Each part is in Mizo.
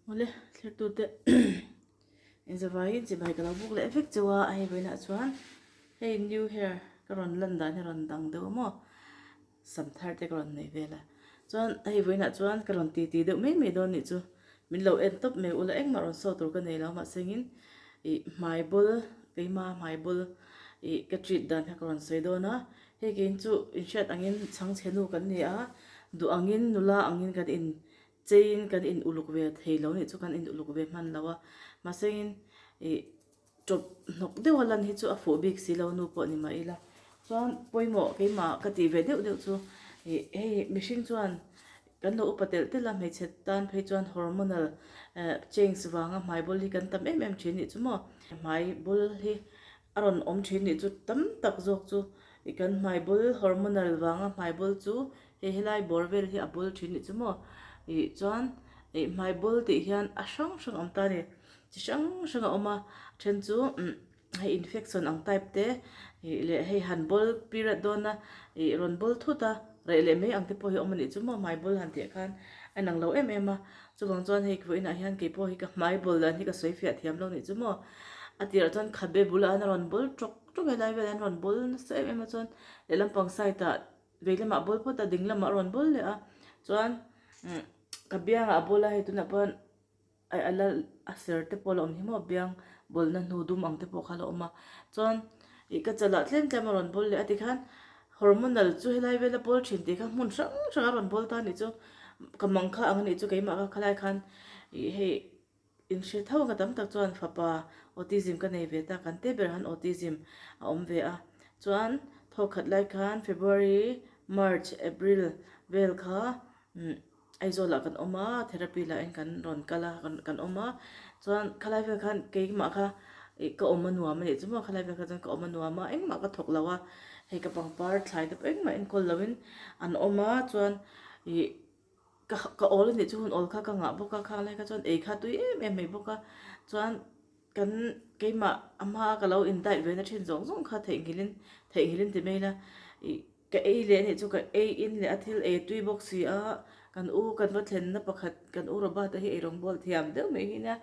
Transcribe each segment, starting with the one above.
Awle thlertute inzavaiin chibai ka lo buk leh vek cheu a, hei vawiinah chuan hei new hair ka rawn lan dan hi a rawn dang deuh a maw sam thar te ka rawn nei vel a chuan hei vawiinah chuan ka rawn titi deuh mai mai dawn nih chu min lo en tawp mai ula engmah rawn sawi tur ka nei lo mahse engin ih hmai bawl keima hmai bawl ih ka treat dan kha ka rawn sawi dawn a hei keiin chu inhriat angin chhangchhe nu kan ni a duh angin nula angin kan in Cheiin kan in uluk ve thei lo nih chu kan in uluk ve hman lo a, mahsengin ih tawp hnawk deuha lan hi chu a fuh bik si lo nu pawh ni mah ila. Chuan pawimawh keimah ka tih ve deuh deuh chu ih hei mihring chuan kan lo upa telh telh a, hmeichhe tan phei chuan hormonal eh change vanga hmai bul hi kan tam em em thin nih chu maw. Hmai bul hi a rawn awm thin nih chu tam tak zawk chu ih kan hmai bul hormonal vanga hmai bul chu Hei helai bawr vel hi a bawl thin nih chu maw ih chuan ih hmai bawl tih hian a hrang hrang a awm ta a ni chi hrang hrang a awm a then chu umm hei infection ang type te ih leh hei han bawl period dawn a ih rawn bawl thut a reh leh mai ang te pawh hi a awm a nih chu maw hmai bawl han tih ah khan a inang lo em em a chuvang chuan hei vawiinah hian kei pawh hi ka hmai bawl dan hi ka sawi fiah thiam lo nih chu maw a tirah chuan khabe bulah hian a rawn bawl tawk tawk helai velah hian a rawn bawl nasa em em a chuan lehlam pang side ah Vei lamah a bawl phawt a, ding lamah a rawn bawl leh a, chuan umm ka biangah a bawl a, hei tunah pawh hian a la a ser te pawh a la awm hi maw biang bawlna hnu dum ang te pawh kha a la awm a, chuan ih ka chalah tlem tlem a rawn bawl leh a tikhan hormonal chu helai vela bawl thin tih kha hmun hrang hrang a rawn bawl ta a nih chu ka mang kha ang a nih chu keimah kha khalai khan ih hei. Inhre tho ka tam tak chuan fapa autism ka nei ve ta, kan te ber han autism a awm ve a. Chuan thawkkhat lai khan February, March, April vel kha Aizawlah kan awm a, therapy lah in kan rawn kal a, kan awm a. Chuan khalai vel khan keimah kha ih ka awm a nuam a nih chu maw, khalai vel kha chuan ka awm a nuam a, engmah ka thawk lo a, hei ka pangpar thlai te pawh engmah enkawl loin an awm a, chuan ih. Ka ka awl a nih chu hun awl kha ka ngah bawk a, khang lai kha chuan ei kha tui em em mai bawk a, chuan kan keimah a hma a ka lo in diet ve na thin zawng zawng kha theihnghilh in theihnghilh in ti mai ila ih ka ei leh a nih chu ka ei in leh a thil ei tui bawk si a, kan u kan va thlen na pakhat kan u Robert-a hi eirawng bawl thiam deuh mai hi nia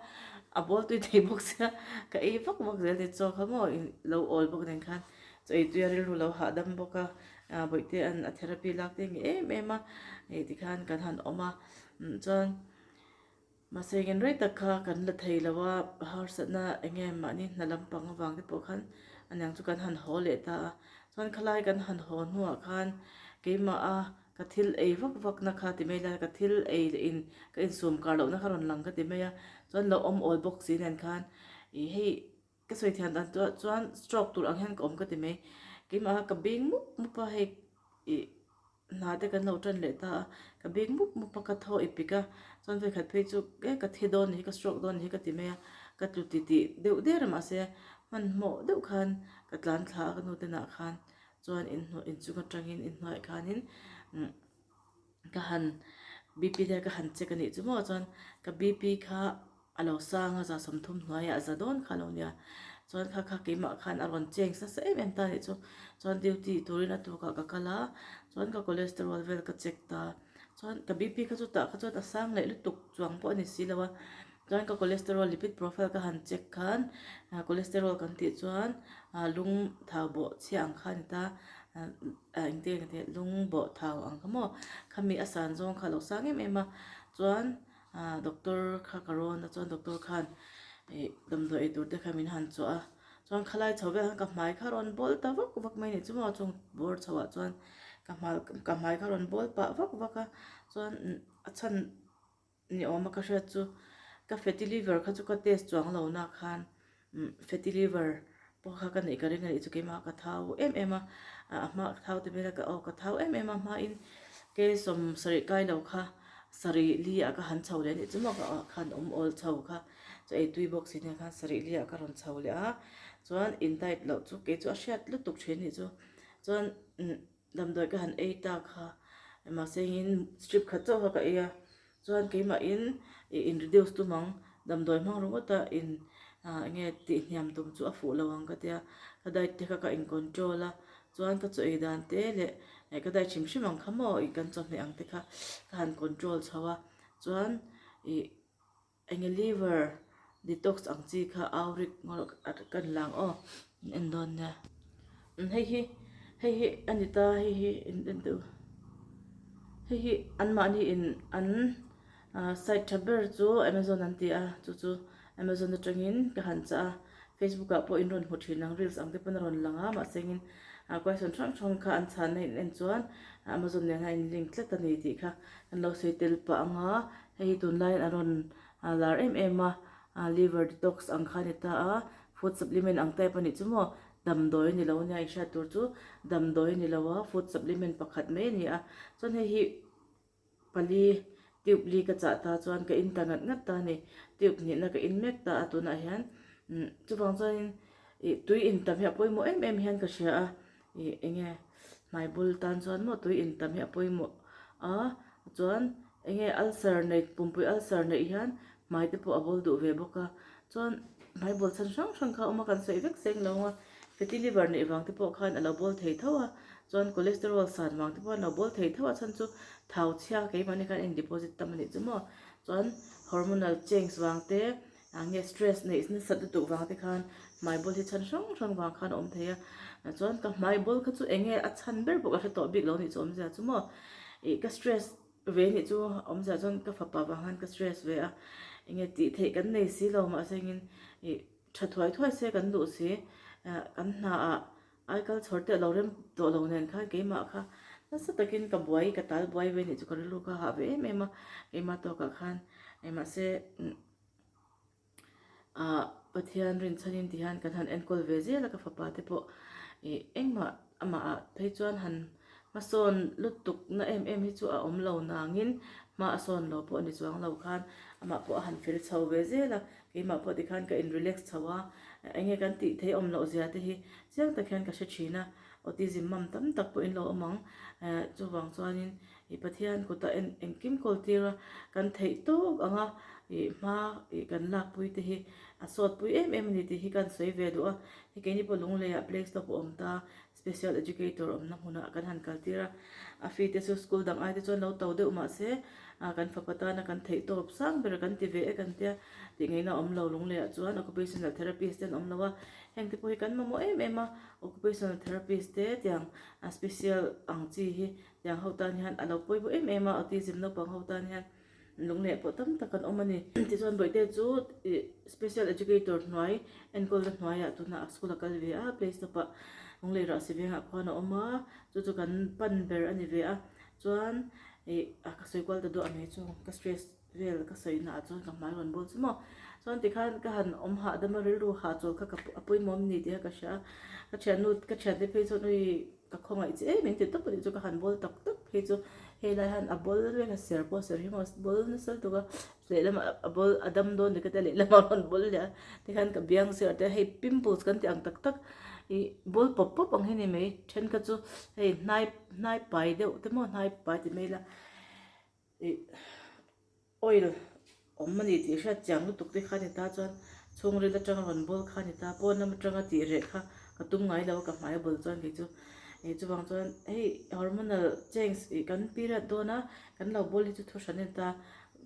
a bawl tui thei bawk sia ka ei vak vak zel ni chaw kha maw in lo awl bawk nen khan chaw ei tui a rilru lo hahdam bawk a. Bawihte an a therapy lak te nge em em a, hei tikhan kan han awm a, chuan mahse engin rei tak kha kan la thei lo a, harsatna eng nge mahni hna lampang avang te pawh khan aniang chu kan han haw leh ta a, chuan khalai kan han haw hnuah khan keimah a ka thil ei vak vak na kha ti mai la ka thil ei leh in ka insum kar lohna kha rawn lang ka ti mai a, chuan lo awm awl bawk si nen khan ih hei. Ka sawi thiam dan chu chuan stroke tur ang hian ka awm ka ti mai. Keimah kha ka bing mup mup a hei ih hna te kan lo tan leh ta a, ka bing mup mup a ka thaw i pik a, chuan vekhat phei chu e ka thi dawn ni hi ka stroke dawn ni hi ka ti mai a, ka tlu ti tih deuh der a mahse hmanhmawh deuh khan ka tlan thla a ka nu te nah khan chuan inhnuai inchung atangin inhnuaiah khanin umm ka han bp te ka han check a nih chu maw chuan ka bp kha a lo sang a, za 30 hnuaiah za dawn kha a lo nia. Chuan kha kha keimah khan a rawn change nasa em em ta nih chu. Chuan duty turin a tukah ka kal a, chuan ka cholesterol vel ka check ta. Chuan ka bp kha chutah kha chuan a sang leh lutuk chuang pawh a ni si lo a. Chuan ka cholesterol lipid profile ka han check khan cholesterol kan tih chuan lung thau bawh chhia ang kha a ni ta. Engte engte lung bawh thau ang kha maw. Khami a san zawng kha a lo sang em em a. Chuan Ahh doctor kha ka rawn a chuan doctor khan ih damdawi ei tur te kha min han chawh a chuan khalai chho vel khan ka hmai kha rawn bawl ta vak vak mai a nih chu maw chung bawr chho ah chuan ka hmai ka hmai kha rawn bawl pah vak vak a chuan a chhan ni awm a ka hriat chu ka fatty liver kha chu ka test chuang lo na khan. Fatty liver pawh kha ka neih ka ring a nih chu keimah ka thau em em a, a hma ka thau ti mai la aw ka thau em em a hmain ke 70 kai lo kha sarih li ah ka han chho leh a nih chu maw ka khan awm awl chho kha chu ei tui bawk si nen khan sarih li ah ka rawn chho leh a chuan in diet loh chu kei chu a hriat lutuk thin a nih chu chuan Damdawi ka han ei ta kha mahse in strip khat chauh kha ka ei a chuan keimahin ih in reduce tum ang damdawi hmang ringawt a in ah enge tih hniam tum chu a fuh lo ang ka tia ka diet te kha ka in control a chuan ka chaw ei dan te leh ka diet hrim hrim ang kha maw ih kan chawhmeh ang te kha ka han control chho a chuan ih. Enge liver detox ang chi kha aurik kan lang aw in en dawn nia. Hei hi hei hi a ni ta hei hi in en teh u hei hi anmahni in an site tha ber chu amazon an ti a chu chu amazon atangin ka han chah a facebook ah pawh in rawn hmu thin ang reels ang te pawn a rawn lang a mahse engin question hrang hrang kha an chhanna in en chuan amazon nen a in link tlat a ni tih kha kan lo sawi tel pah ang a. Hei hi tunlaiin a rawn lar em em a, liver detox ang kha a ni ta a, food supplement ang type a nih chu maw, damdawi a ni lo ania inhriat tur chu damdawi a ni lo a, food supplement pakhat mai a ni a, chuan hei hi pali tube li ka chah ta chuan ka in ta ngat ngat ta a ni, tube hnihna ka in mek ta a tunah hian chuvang chuanin ih tui intam hi a pawimawh em em hian ka hria a. Ih enge hmai bul tan chuan maw tui in tam hi a pawimawh a chuan enge ulcer nei pumpui ulcer neih hian hmai te pawh a bawl duh ve bawk a chuan hmai bawl chhan hrang hrang kha a awm a kan sawi vek seng lo ang a fatty liver neih vang te pawh khan a lo bawl thei tho a chuan cholesterol san vang te pawh an lo bawl thei tho a chhan chu thau chhia keimahni khan in deposit tam a nih chu maw chuan hormonal change vang te. Ah nge stress neih nasat lutuk vang te khan hmai bawl hi chhan hrang hrang vang khan a awm thei a chuan ka hmai bawl kha chu eng nge a chhan ber pawh ka hre tawh bik lo nih chu awmzia chu maw ih ka stress ve nih chu awmzia chuan ka fapa vang khan ka stress ve a eng nge tih theih kan nei si lo mahse engin ih tha thuai thuai se kan duh si ah kan hna ah ai kal chhawr te a lo rem tawh lo nen khan keimah kha nasa takin ka buai ka tal buai ve nih chu ka rilru kha hah ve em em a keimah tawkah khan mahse. Ah Pathian rinchhanin ti hian kan han enkawl ve zel a ka fapa te pawh ih engmah amah ah phei chuan han hmasawn lutuk na em em hi chu a awm lo nangin hma a sawn lo pawh a ni chuang lo khan amah pawh a han fel chho ve zel a keimah pawh tikhan ka in relax chho a eng nge kan tih theih awm loh zia te hi chiang tak hian ka hre thin a autism mam tam tak pawh in lo awm ang eh chuvang chuanin Ih Pathian kuta en engkim kawl tir a, kan theih tawk ang a, ih hma ih kan lakpui te hi a sawtpui em em a ni tih hi kan sawi ve duh a, hei keini pawh Lungleiah play stop a awm ta, special educator awmna hmunah kan han kal tir a, a fee te chu school dang ai te chuan lo to deuh mahse ah kan fapa tana kan theih tawp sang ber kan ti ve e kan tia tih ngaihna a awm lo Lungleiah chuan occupational therapist te an awm lo a, heng te pawh hi kan mamawh em em a, occupational therapist te tiang special ang chi hi Tiang ho tan hian a lo pawimawh em em a, autism naupang ho tan hian lungleh pawh tam tak an awm a ni. Tichuan Bawihte chu ih special educator hnuai enkawlna hnuaiah tunah a school a kal ve a, play stop ah lunglei rah si vengah khuan a awm a, chu chu kan pan ber a ni ve a. Chuan ih a ka sawi kual ta duah mai chu ka stress vel ka sawi naah chuan ka hmai rawn bawl chu maw. Chuan tikhan ka han awm hahdam a rilru hahchawl kha ka a pawimawh ni tih kha ka hria a, ka thiannu ka thiante phei chuan ui Ka khawngaih che em in ti tawp a nih chu ka han bawl tak tak phei chu helai hian a bawl reng a ser pawh a ser hi maw bawl nasa lutuk a lehlamah a bawl a dam dawn ni ka tia lehlamah a rawn bawl leh a tikhian ka biang sirah te hei pimples kan tih ang tak tak ih bawl pawp pawp ang hi ni mai then kha chu hei hnai hnai pai deuh te maw hnai pai ti mai ila ih. Oil awm a ni tih hriat chiang lutuk te kha a ni ta chuan chhungril atanga rawn bawl kha a ni ta pawn lam atanga tih reh kha ka tum ngai lo a ka hmai a bawl chuan kei chu ih chuvang chuan hei hormonal change ih kan period dawn a kan lo bawl hi chu thu hran a ni ta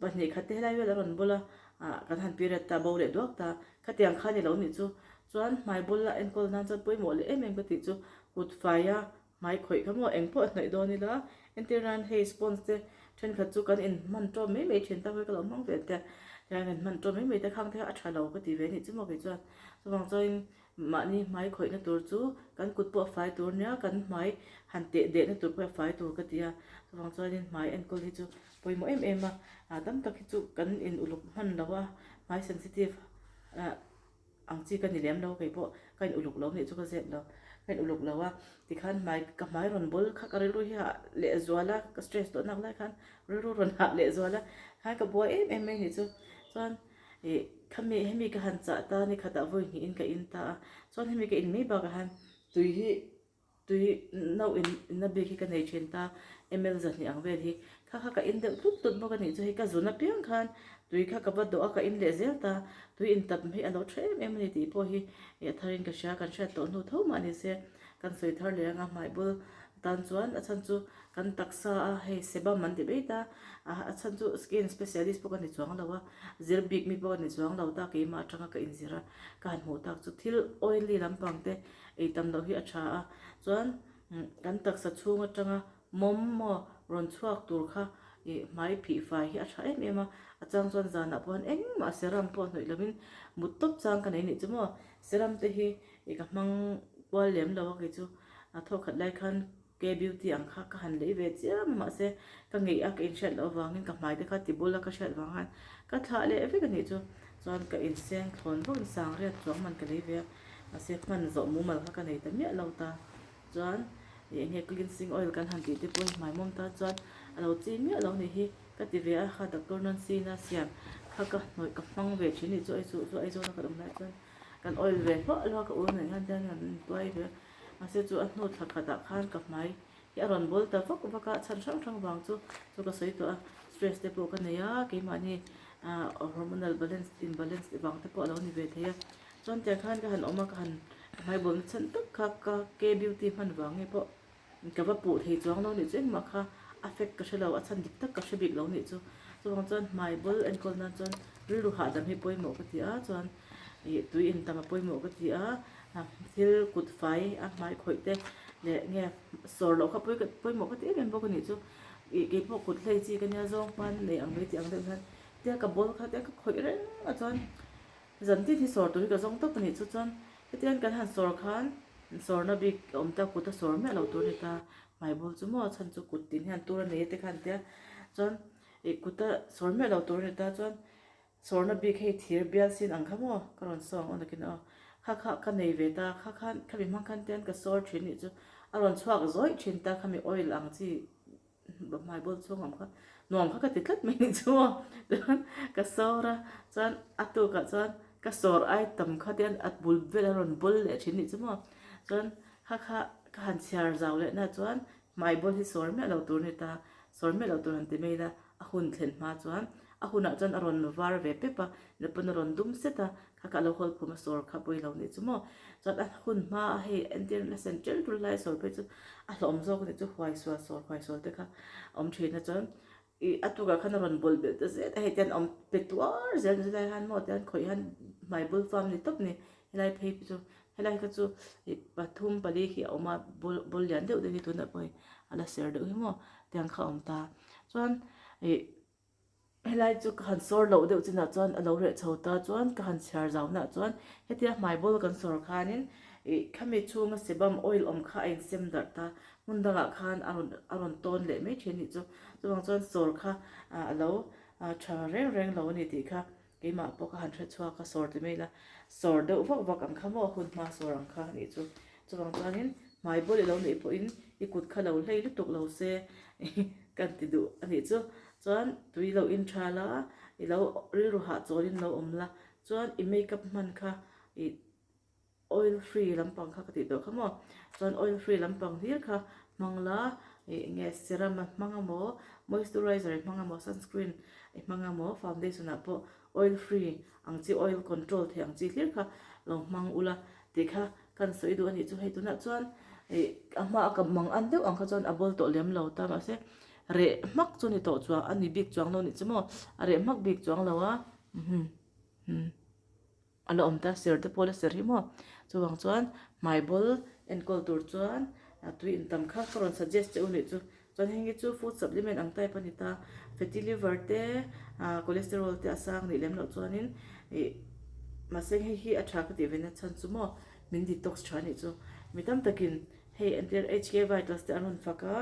pahnih khat te helai vel a rawn bawl a ah kan han period ta bo leh duak ta khatiang kha a ni lo nih chu chuan hmai bawl a enkawl nan chuan pawimawh leh em em ka tih chu kut fai a Hmai khawih kha maw eng pawh a hnawih dawn ila, entir nan hei sponge te thenkhat chu kan inhman tawm mai mai thin ta hawi ka lo hmang ve tia, tihian kan hman tawm mai mai te khang te kha a tha lo ka ti ve anih chu maw kei chuan. Chuvang chuanin mahni hmai khawihna tur chu kan kut pawh a fai tur nia kan hmai han teh dehna tur pawh a fai tur ka ti a, chuvang chuanin hmai enkawl hi chu pawimawh em em a, ah tam tak hi chu kan in uluk hman lo a, hmai sensitive ah. Ang chi ka ni lem lo kei pawh ka in uluk lo nih chu ka zep lo ka in uluk lo a tikhan hmai ka hmai rawn bawl kha ka rilru hi hah leh zual a ka stress tawh nak lai khan rilru rawn hah leh zual a khan ka buai em em mai nih chu chuan ih khami hemi ka han chah ta ni khatah vawi hnih in ka in ta a chuan hemi ka in mai bakah hian tui hi Tui no in inna bik hi ka nei thin ta, ml zahnih ang vel hi. Kha kha ka in deuh tlut tlut bawk a nih chu hei ka zun apiang khan tui kha ka va dawh a ka in leh zel ta, tui in tam hi a lo tha em em a ni tih pawh hi a tharin ka hria, kan hriat tawh hnu tho mah ni se kan sawi thar leh anga hmai bul. tan chuan a chhan chu kan taksa a hei sebum an ti mai ta a a chhan chu skin specialist pawh ka ni chuang lo a zir bik mi pawh ka ni chuang lo ta keimah atanga ka inzir a ka han hmuh tak chu thil oily lampang te ei tam loh hi a tha a chuan kan taksa chhung atanga mawm maw rawn chhuak tur kha ih hmai phih fai hi a tha em em a a chang chuan zanah pawh hian engmah serum pawh hnawih lovin mut tawp chang ka nei nih chu maw serum te hi ih ka hmang kual lem lo a kei chu a thawkhat lai khan K beauty ang kha ka han lei ve chiam a mahse ka ngeih a ka inhriat loh avangin ka hmai te kha ti bul a ka hriat vang khan ka thlah leh vek a nih chu chuan ka inseng thlawn vak in sangriat chuang man ka lei ve a mahse hman zawh mumal kha ka nei ta miah lo ta chuan ih eng nge cleansing oil kan han tih te pawh hi hmai mawm ta chuan a lo chi miah lo nih hi ka ti ve a kha doctor Nancy na siam kha ka hnawih ka hmang ve thin nih chu chu Aizawl a kan awm lai chuan kan oil ve hluah hluah a ka u nen khan tiang hian an intuai ve a. Mahse chu a hnu thla khatah khan ka hmai hi a rawn bawl ta vak vak a, chhan hrang hrang vang chu chu ka sawi tawh a, stress te pawh ka nei a, keimahni ah hormonal balance imbalance te vang te pawh a lo ni ve thei a, chuan tiang khan ka han awm a ka han ka hmai bawlna chhan tak kha ka K beauty hman vang nge pawh ka va puh thei chuang lo nih chu engmah kha a fact ka hre lo a chhan dik tak ka hre bik lo nih chu, chuvang chuan hmai bawl enkawl nan chuan rilru hahdam hi pawimawh ka ti a, chuan ih tui intam a pawimawh ka ti a. Thil kut fai a hmai khawih te leh nge sawr loh kha pawi pawimawh ka ti em em bawk a nih chu ih keipawh kut hlei chi ka nia zawng hman nei ang mai tih ang deuh hian tia ka bawl kha tia ka khawih reng a chuan zan tin hi sawr tur hi ka zawng tawp a nih chu chuan hetiang kan han sawr khan sawrna bik a awm ta kut a sawr miah lo tur a ni ta hmai bawl chu maw chhan chu kut tin hian tur a nei a te khan tia chuan ih kut a sawr miah lo tur a ni ta chuan. Sawrna bik hei thir bial sin ang kha maw? Ka rawn saw ang aw nakin aw. Kha kha ka nei ve ta, kha khan khami hmang khan tian ka sawr thin nih chu a rawn chhuak zawih thin ta khami oil ang chi hmai bawl chhung ang kha nuam kha ka ti tlat mai nih chu maw. Chuan ka sawr a, chuan a tukah chuan ka sawr ai tam kha tian a bul vel a rawn bawl leh thin nih chu maw. Chuan kha kha ka han chhiar zau leh na chuan hmai bawl hi sawr miah lo tur a ni ta, sawr miah lo tur han ti mai ila a hun thlen hma chuan a hunah chuan a rawn var ve pep a, napawn a rawn dum set a, kha kha a lo hawl phum a sawr kha pawi lo nih chu maw. Chuan a hun hma a hei entir a sen tel tul lai a sawr phei chu a hlawm zawk a nih chu huai sual sawr huai sual te kha a awm thin a chuan ih a tukah khan a rawn bawl belh ta zet a hei tian awm pe tuar zel zilai han maw tian khawih han hmai bul fam ni tawp ni helai phei chu helai kha chu ih pathum pali khi a awm a bawl bawl lian deuh deuh hi tunah pawh hei a la ser deuh hi maw tiang kha a awm ta chuan ih helai chu ka han sawr loh deuh chinah chuan a lo reh chho ta chuan ka han chhiar zau nah chuan hetia hmai bawl kan sawr khanin ih khami chhunga sebum oil awm kha a insem darh ta hmun dangah khan a rawn a rawn tawn leh mai thin a nih chu chuvang chuan sawr kha a lo tha reng reng lo a ni tih kha Keimah pawh ka han hre chhuak a, sawr ti mai ila, sawr deuh vak vak ang kha maw, hun hma sawr ang kha a nih chu. Chuvang chuanin hmai bawl i lo neih pawhin i kut kha lo hlei lutuk lo se kan ti duh a nih chu. Chuan tui lo in tha la, i lo rilru hahchawlin lo awm la, chuan i makeup hman kha i Oil free lampang kha ka tih tawh kha maw? Chuan oil free lampang hlir kha hmang la, ih enge serum a hmang amaw, moisturizer i hmang amaw, sunscreen i hmang amaw, foundation ah pawh oil free ang chi oil control thei ang chi hlir kha lo hmang ula tih kha kan sawi duh a nih chu. Hei tunah chuan ih a hma a ka mang an deuh ang kha chuan a bawl tawh lem lo ta mahse reh hmak chu ni tawh chuang a ni bik chuang lo nih chu maw? A reh hmak bik chuang lo a. A la awm ta, ser te pawh a la ser hi maw? Chuvang chuan hmai bawl enkawl tur chuan tui intam kha ka rawn suggest che u nih chu. Chuan heng hi chu food supplement ang type a ni ta. Fatty liver te, cholesterol te a sang nih lem loh chuanin ih mahse hei hi a tha ka tih ve na chhan chu maw min detox tha nih chu. Mi tam takin hei entir HK Vitals te an rawn fak a,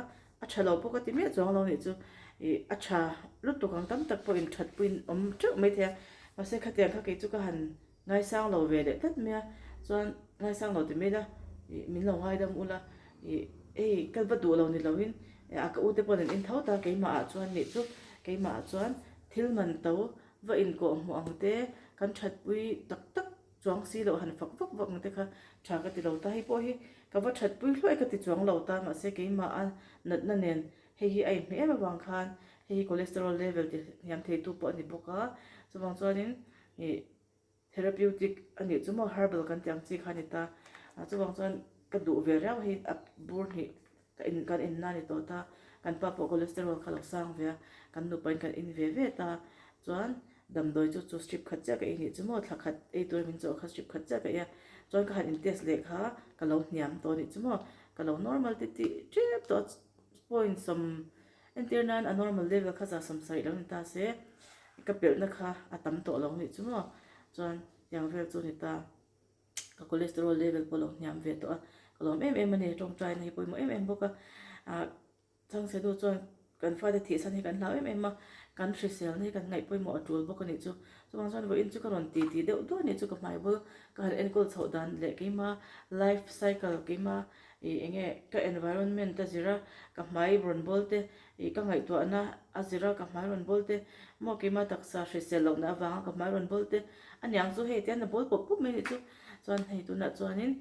a tha lo pawh ka ti miah chuang lo nih chu ih a tha lutuk ang tam tak pawh in that puiin awm teuh mai thei a mahse khatiang kha kei chu ka han ngaisang lo ve leh tlat mai a chuan ngaisang lo ti mai ila ih min lo ngaidam ula ih hei ka va duh lo ni lo in a ka u te pawh an in tho ta keimah ah chuan nih chu keimah ah chuan thil man to va inkawh hmuh ang te kan that pui tak tak. Chuang si loh han fak vak vak ang te kha tha ka ti lo ta. Hei pawh hi ka va that pui hluai ka ti chuang lo ta mahse keimah a natna nen hei hi a inhmeh em avang khan hei hi cholesterol level ti hniam thei tu pawh a ni bawk a. Chuvang chuanin ih therapeutic a nih chu maw herbal kan tih ang chi kha a ni ta. Chuvang chuan ka duh ve riau hei a bur hnih. Ka in kan in na ni tawh ta, kan pa pawh cholesterol kha lo sang ve a, kan nupa in kan in ve ve ta, chuan damdawi chu chu strip khat chiah ka ei nih chu maw, thla khat ei tura min chawh kha strip khat chiah ka ei a, chuan ka han in test leh kha ka lo hniam tawh nih chu maw, ka lo normal ti tih tep tawh a, point sawm entir nan a normal level kha 170 lo ni ta se, ka pelhna kha a tam tawh lo nih chu maw, chuan tiang vel chu ni ta. Ka cholesterol level pawh a lo hniam ve tawh a, ka lawm em em a ni, tawngtaina hi pawimawh em em bawk a, ah chhangchhe nu chuan kan fate thihsan hi kan hlau em em a, kan hriselna hi kan ngaih pawimawh a tul bawk a nih chu, chuvang chuan vawiin chu ka rawn ti ti deuh duah a nih chu ka hmai bul ka han enkawl chhoh dan leh keima life cycle keima ih eng nge ka environment a zir a, ka hmai rawn bawl te ih ka ngaihtuahna a zir a ka hmai rawn bawl te maw keima taksa hrisel lohna avanga ka hmai rawn bawl te A niang chu hei tian a bawl pawp pawp mai a nih chu. Chuan hei tunah chuanin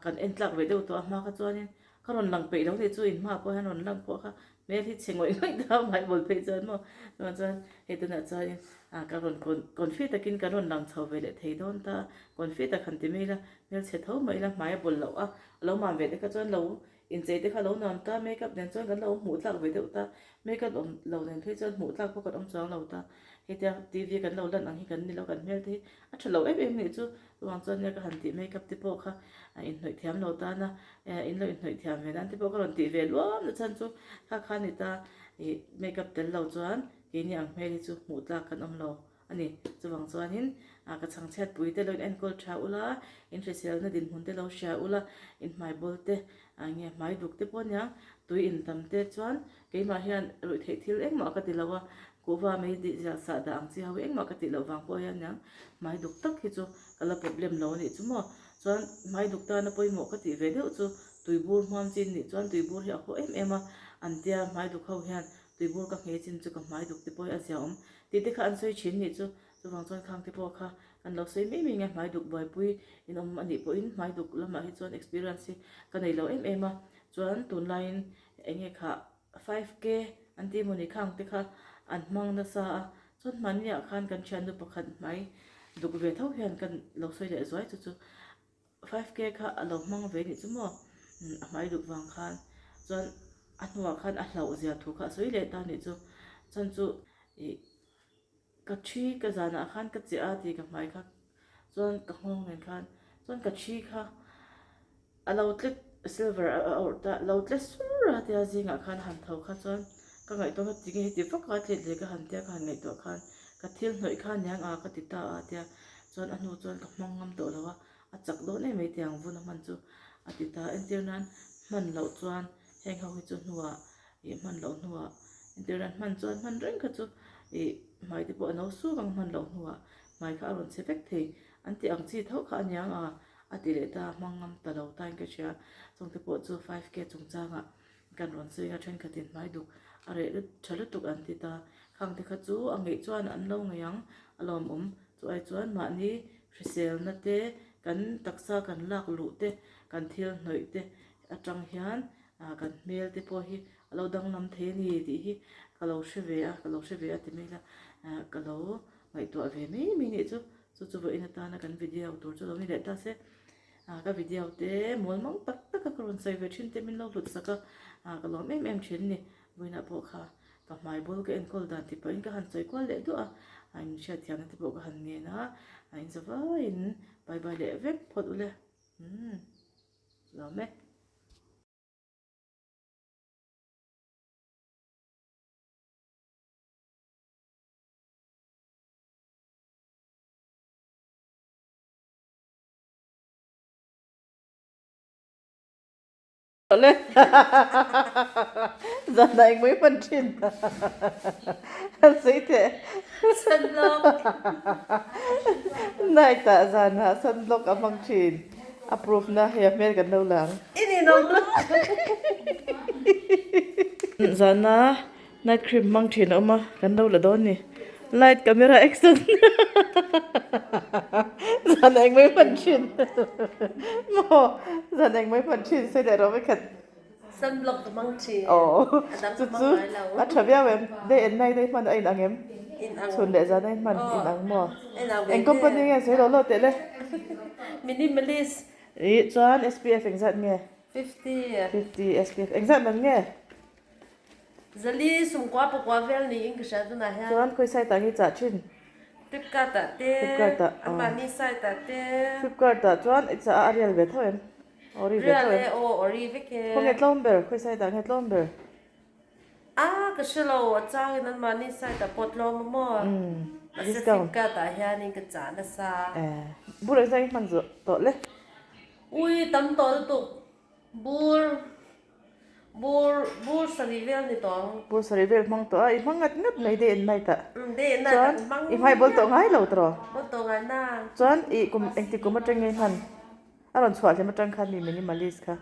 kan en tlak ve deuh tawh a hma kha chuanin ka rawn lang peih lo nih chu in hmaah pawh hian rawn lang pawh kha hmel hi chhe ngawih ngawih ta hmai bawl phei chuan maw. Chuvang chuan hei tunah chuanin ka rawn confi takin kan rawn lang chho ve leh thei dawn ta a, confi tak han ti mai ila hmel chhe tho mai ila hmai a bawl loh a, a lo mam ve te kha chuan lo Inchei te kha lo nuam ta, makeup nen chuan kan lo hmuh tlak ve deuh ta, makeup awm lo nen phei chuan hmuh tlak pawh kan awm chuang lo ta, hetia TV kan lo lan ang hi kan ni lo, kan hmel te hi a tha lo em em nih chu, chuvang chuan nia ka han tih makeup te pawh kha inhnawih thiam lo tan a, in lo inhnawih thiam ve nan te pawh ka rawn tih ve luam na chhan chu kha kha ni ta, ih makeup tel lo chuan keini ang hmel hi chu hmuh tlak kan awm lo. A ni. Chuvang chuanin ka chhangchhiat pui te lo in enkawl tha ula, in hriselna dinhmun te lo hria ula, in hmai bawl te nge hmai duk te pawh aniang, tui in tam te chuan keimah hian ruih theih thil engmah ka ti lo a, kuhva mei dih zial sah dah ang chi ho hi engmah ka tih loh vang pawh hian aniang hmai duk tak hi chu ka la problem lo a nih chu maw. Chuan hmai duk tana pawimawh ka tih ve deuh chu tuibur hmuam chin nih chuan tuibur hi a haw em em a, an tia hmai duk ho hian Tuibur ka hmei chin chu ka hmai duk te pawh hi a zia awm tih te kha an sawi thin nih chu. Chuvang chuan khang te pawh kha kan lo sawi mai mai nge hmai duk buaipui in awm a nih pawhin hmai duk lamah hi chuan experience hi ka nei lo em em a. Chuan tunlaiin eng nge kha 5K an tih emaw ni khang te kha an hmang nasa a. Chuan hmaniah khan kan thiannu pakhat hmai duk ve tho hian kan lo sawi leh zuai chu chu 5K kha a lo hmang ve nih chu maw a hmai duk vang khan chuan a hnuah khan a hlauh zia thu kha a sawi leh ta nih chu chuan chu ih ka thi ka zanah khan ka chiah a tih ka hmai kha chuan ka nghawng nen khan chuan ka thi kha A lo tle silver a awrh ta, lo tle sur a tia zingah khan han tho kha chuan ka ngaihtuah kha tinge heti vak a tlet leh ka han tia ka han ngaihtuah khan ka thil hnawih kha aniang a ka ti ta a tia chuan a hnu chuan ka hmang ngam tawh lo a, a chak dawn em mai tiang vun a hman chu a ti ta entir nan hman loh chuan heng ho hi chu hnuah ih hman loh hnuah entir nan hman chuan hman reng kha chu ih hmai te pawh a no suk ang hman loh hnuah hmai kha a rawn chhe vek thei an tih ang chi tho kha aniang a. A ti leh ta, hmang ngam ta lo tain ka hria. Chungte pawh chu 5K chungchangah kan rawn sawi a, thenkhatin hmai duk a reh lut tha lutuk an ti ta. Khangte kha chu a ngeih chuan an lo ngei ang a lawmawm. Chu ai chuan mahni hriselna te, kan taksa kan lak luh te, kan thil hnawih te atang hian kan hmel te pawh hi a lo danglam thei a ni tih hi ka lo hre ve a, ka lo hre ve a ti mai la, ka lo ngaihtuah ve mai mai nih chu. Chu chu vawiin atana kan video tur chu lo ni leh ta se, ah ka video te mawl mang tak tak a ka rawn sawi ve thin te min lo hlut sak a, ah ka lawm em em thin ni. Vawiinah pawh kha ka hmai bul ka enkawl dan tih pahin ka han sawi kual leh duah a, ah in hriatthiamna te pawh ka han ngen a, ah in zavaiin bye bye leh vek phawt ule, umm lawm e. Zan ah engmah i hman thin an sawi teh. Sunblock. Night ah zan ah sunblock a hmang thin. A proof na hei a hmel kan lo lang. I ninawm lutuk. Zan ah Night cream hmang thin a awm a, kan lo la dawn ni. Light camera action zan eng mai hman thin maw zan eng mai hman thin sawi leh rawh vekhat. Sunblock ka hmang thin. Aw A dang chu ka hmang chu ngai lo. a tha viau em day and night a i hman a in ang em? In ang. Chhun leh zan a i hman in ang maw? In ang ve Eng company ve. nge sawi lo lo teh le. Minimalist. Ih chuan SPF engzat nge? 50. 50 SPF engzat man nge? Zali sumkua pakua vel niin ka hria tunah hian. Chuan khawi site ah nge chah thin? Flipkart ah te, Flipkart ah, a mahni site ah te. Flipkart ah chuan i chah a a real ve tho em? Ori ve tho Real em? e aw, ori vek e. Khawnge tlawm ber? Khawi site ah nge tlawm ber? A ka hre lo, a changin an mahni site ah pawh tlawm a maw? Mahse Discount. Flipkart ah hianin ka chah nasa. Eh, bur engzat nge hman zawh tawh le? Ui, tam tawh lutuk. Bur, bur, bur sarih vel ni tawh ang. Bur sarih vel hmang tawh a, i hmang ngat ngat mai day and night ah. Umm, day and night ah ka hmang Chuan, i hmai bawl tawh ngai lo tawh. Bawl tawh ngai na. Chuan, i kum, engtik kum atang nge hman? A rawn chhuah hlem atang khan mi minimalist kha.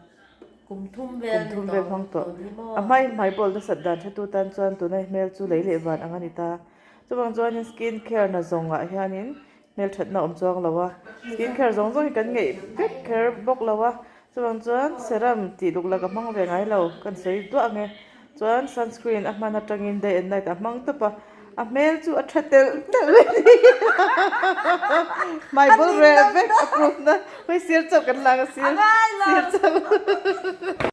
Kum thum vel ni Kum thum vel hmang tawh. tun hi maw? A hmai hmai bawl nasat dan hretu tan chuan tuna i hmel chu lei leh van ang a ni ta. Chuvang chuanin skin care na zawngah hianin hmelthatna awm chuang lo a, skin care zawng zawng hi kan ngeih vek kher bawk lo a, chuvang chuan serum tih luk la ka hmang ve ngai lo, kan sawi duah ang e, chuan sunscreen a hman atangin day and night a hmang tawp a, a hmel chu a tha telh telh mai a ni hmai bawlh reh vek a proof na hawi sir chauh kan lang a sir sir chauh.